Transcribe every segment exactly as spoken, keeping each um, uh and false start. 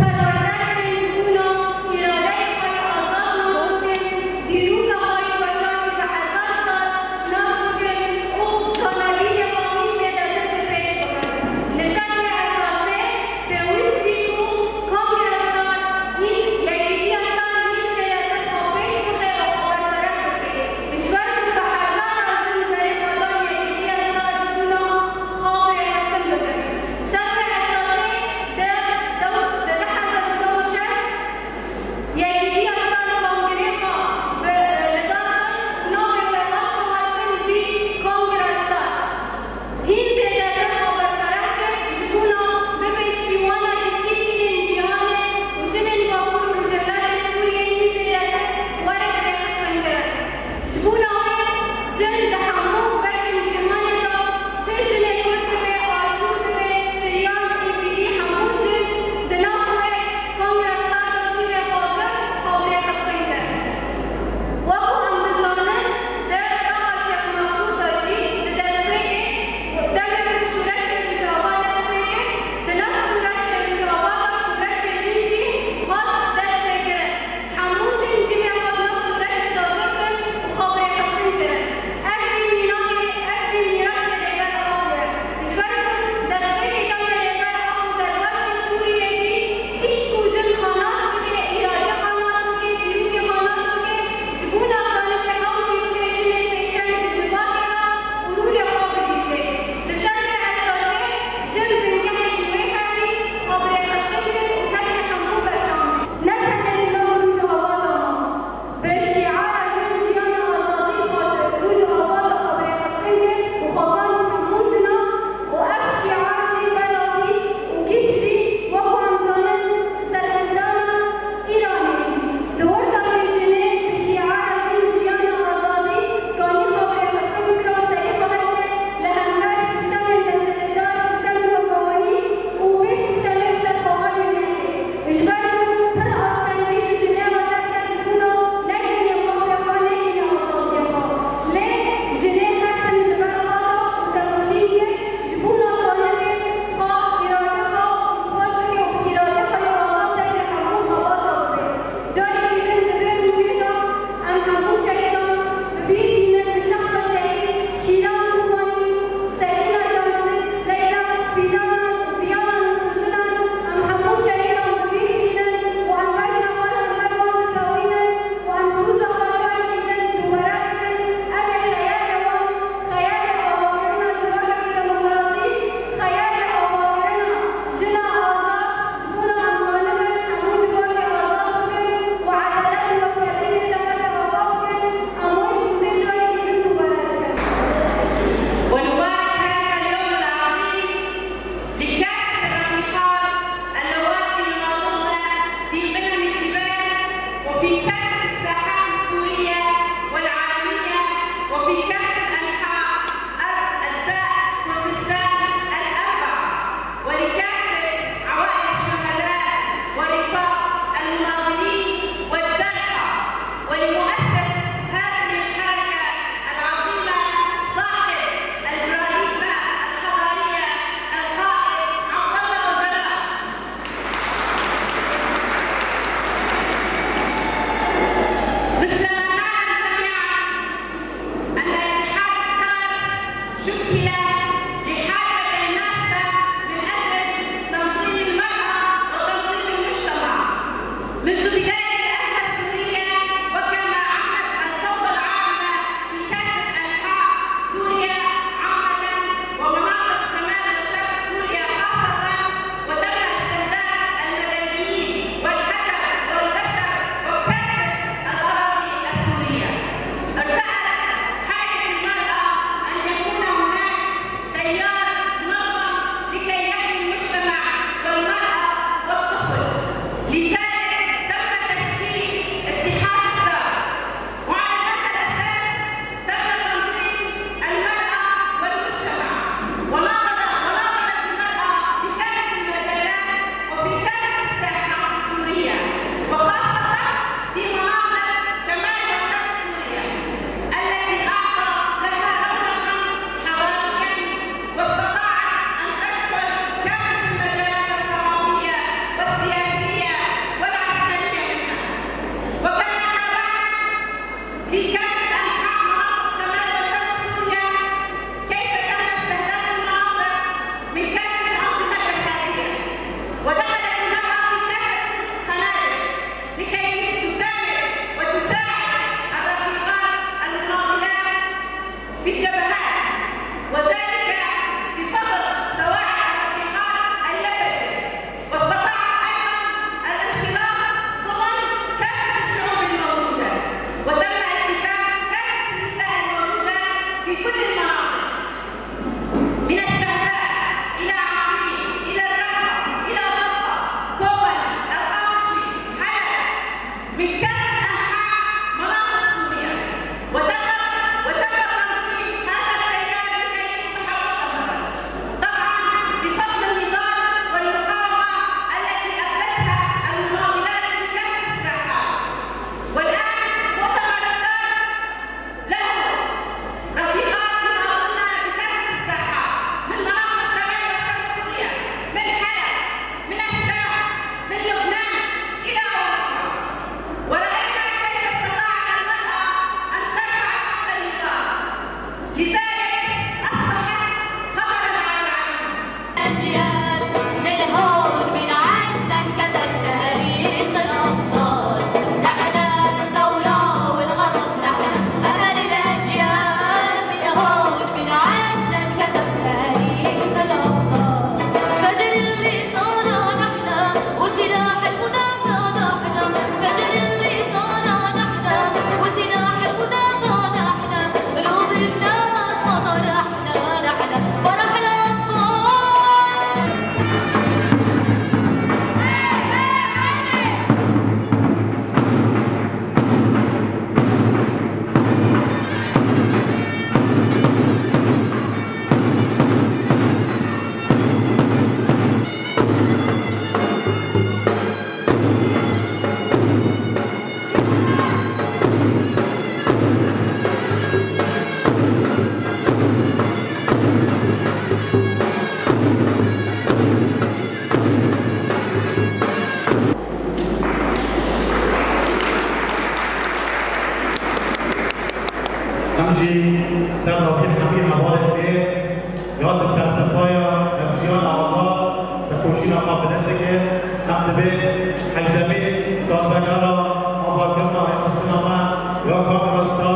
Perwerde bikin, ji bûna îradeyê xwe yê azad nas bikin, dîroka xwe yê weşanî bi hezar sal nas bikin û zanebînê xwe hîn zêdetir bi pêş bixin. Li ser vê esasê pêwîst bî ku Kongre Star hîn, Yekîtiya Star hîn zêdetir xwe pêş bixe û xwe berfireh bike. Ji ber ku bi hezaran jin berê xwe dan Yekîtiya Star ji bûna xwe bi rêxistin bikin. Ser vê esasê di, di, di du hezar Jî ser Rabî Hemî hevalên wê ya di felsefeya ev jiyana azad bi koşîna xwe bilind dikin, em dibê hejdemîn salvegera avakirina rêxistina me ya Kak Rasta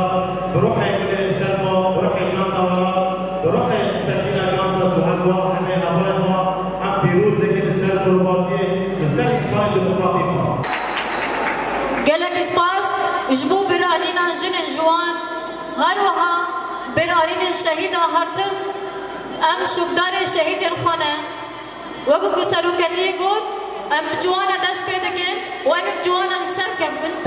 bi ruhê gulê li ser xwe, bi ruhê Can Dawla, bi ruhê Sekîne Can Saz û Elwa hemê hevalên xwe em pîroz dikin li ser qurbatiyê, li ser însanê demokratîk xwest. Gelek spas ji bo birarîna jinên ciwan, her wiha birarînên şehîda hertim, em şûkdarê şehîdên xwe ne. Wekî ku seroketiyê got, em bi ciwana dest pê dikin û em ê bi ciwana jî serkevin.